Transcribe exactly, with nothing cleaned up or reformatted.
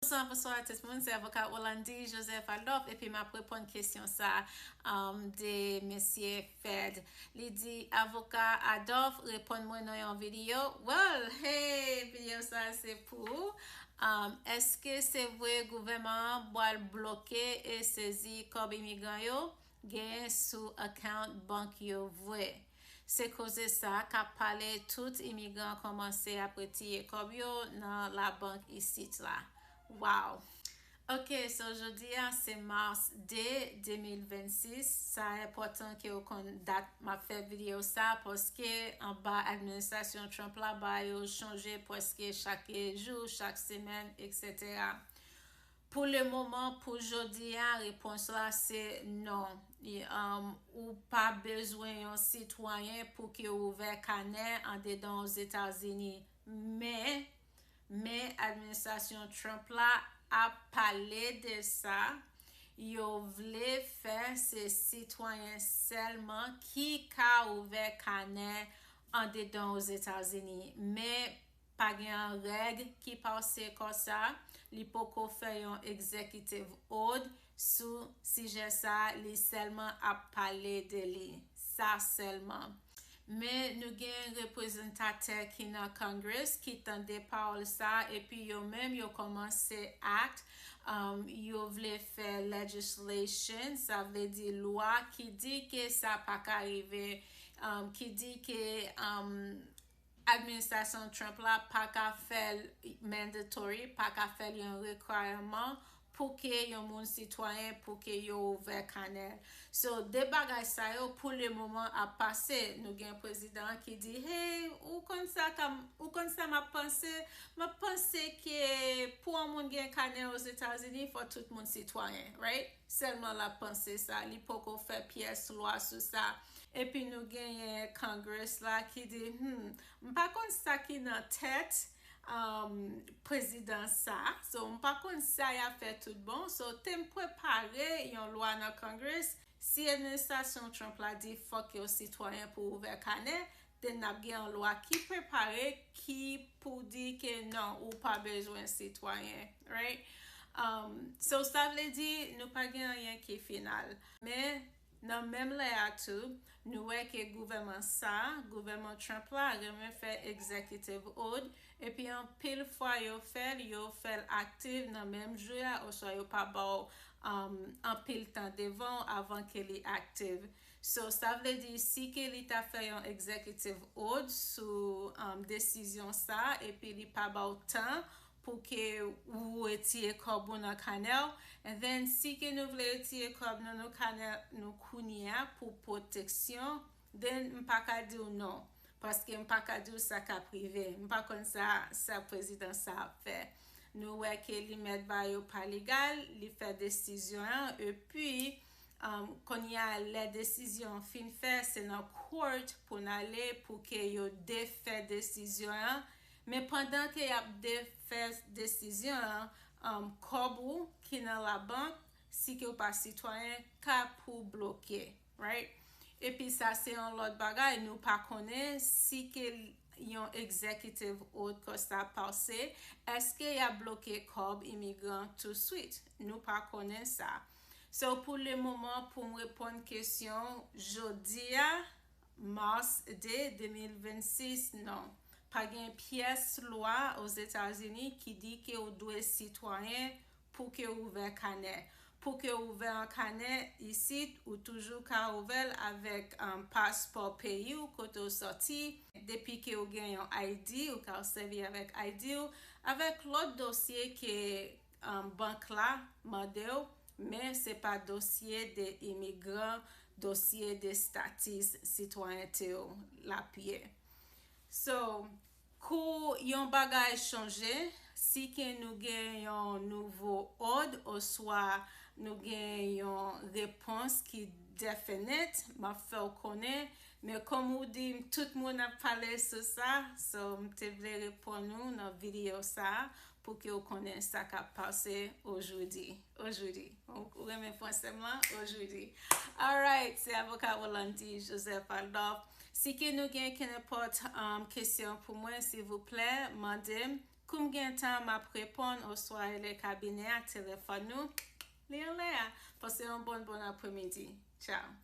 Bonswa, bonswa tout moun, se avoka Rolandi Joseph Adolphe, epi m ap reponn kesyon sa, um, de mesye Fed. Li di, avoka Adolphe, reponn mwen nan yon videyo. Well, hey, videyo sa se pou ou. Um, èske se vre gouvènman an pral bloke e sezi kòb imigran yo genyen sou account bank yo vre? Se koze sa k ap pale, tout imigran kòmanse ap retire kòb yo nan labank isit la. Wow! Ok, so jodi a se mas de, de mil vennsis. Sa enpòtan ke w konn dat m ap fè videyo sa, paske anba administrasyon Trump la, bagay yo chanje prèske chak jou, chak semèn, etsetera. Pou le moman, pou jodi a, repons la se non. Y- um, ou pa bezwen yon sitwayen pou ke w ouvè kanè andedan Ozetazini. Men, men administrasyon Trump la ap pale de sa. Yo vle fè se sitwayen sèlman ki ka ouvè kanè andedan Ozetazini. Men pa gen yon règ ki pase konsa. Li poko fè yon executive order sou sijè sa. Li sèlman ap pale de li. Sa sèlman. Men nou gen reprezantatè ki nan Congress ki tande pawòl sa, epi yo menm yo kòmanse act, um, yo vle fè legislation, sa vle di lwa ki di ke sa pa ka rive, um, ki di ke, um, administrasyon Trump la pa ka fè l mandatory, pa ka fè l yon requirement pou ke yon moun sitwayen, pou ke yo ouvè kanè. So, de bagay sa yo, pou le moman, ap pase. Nou gen prezidan ki di, hey, ou konn sa, ou konn sa m ap panse? M ap panse ke pou yon moun gen kanè Ozetazini, fò tout moun sitwayen, right? Sèlman l ap panse sa, li poko fè pyès lwa sou sa. Epi nou genyen Congress la ki di, hmm, m pa konn sa ki nan tèt, um, prezidan sa. So, m pa konn sa y ap fè tout bon. So, te m prepare yon lwa nan Congress. Si administrasyon Trump la di fòk yo sitwayen pou ouvè kanè, then n ap gen yon lwa ki prepare ki pou di ke non, ou pa bezwen sitwayen, right? Um, so, sa vle di, nou pa gen anyen ki final. Men, nan menm lè a tou, nou wè ke gouvènman sa, gouvènman Trump la, renmen fè executive order, epi anpil fwa yo fè l, yo fè l aktif nan menm jou a, oswa yo pa ba w, um, anpil tan devan w avan ke li aktif. So, sa vle di, si ke li ta fè yon executive order sou, um, desizyon sa, epi li pa ba w tan pou ke ou retire kòb ou nan kanè w, and then si ke nou vle retire kòb nou nan kanè nou kounye a pou pwoteksyon, then m pa ka di w non. Paske m pa ka di w sa k ap rive. M pa konn sa, sa prezidan sa ap fè. Nou wè ke li mèt ba yo pa legal, li fè desizyon an, epi, um, kounye a, lè desizyon an fin fè, se nan court pou n ale pou ke yo defè desizyon an. Men pandan ke y ap defè desizyon an, um, kòb ou ki nan labank, si ke w pa sitwayen, ka pou bloke, right? Epi sa se yon lòt bagay, nou pa konnen si ke yon executive order konsa pase, èske y ap bloke kòb imigran touswit? Nou pa konnen sa. So, pou le moman, pou m reponn kesyon jodi a, mas de, de mil vennsis, non. Pa gen pyès lwa Ozetazini ki di ke w dwe sitwayen pou ke w ouvè kanè. Pou ke w ouvè yon kanè isit, ou toujou ka ouvè l avèk, um, paspò peyi w kote w sòti. Depi ke w gen yon I D, ou ka sèvi avèk I D w, avèk lòt dosye ke, um, bank la mande w, men se pa dosye de imigran, dosye de statis sitwayente w l ap ye. So, kou yon bagay chanje, si ke nou gen yon nouvo òd oswa nou gen yon repons ki definit, m ap fè w konnen. Men kòm ou di, tout moun ap pale sou sa, so m te vle reponn ou nan videyo sa a pou ke w konnen sa k ap pase ojodi. Ojodi. Ou, ou renmen franse m lan? Ojodi. Alright, se avoka Rolandi Joseph Adolphe. Si ke nou gen kenenpòt, um, kesyon pou mwen, silvouplè, mande m, Kou m gen tan, m ap reponn, oswa rele kabinè a, telefòn nou, li anlè a. Pase yon bon, bon apremidi. Tchao.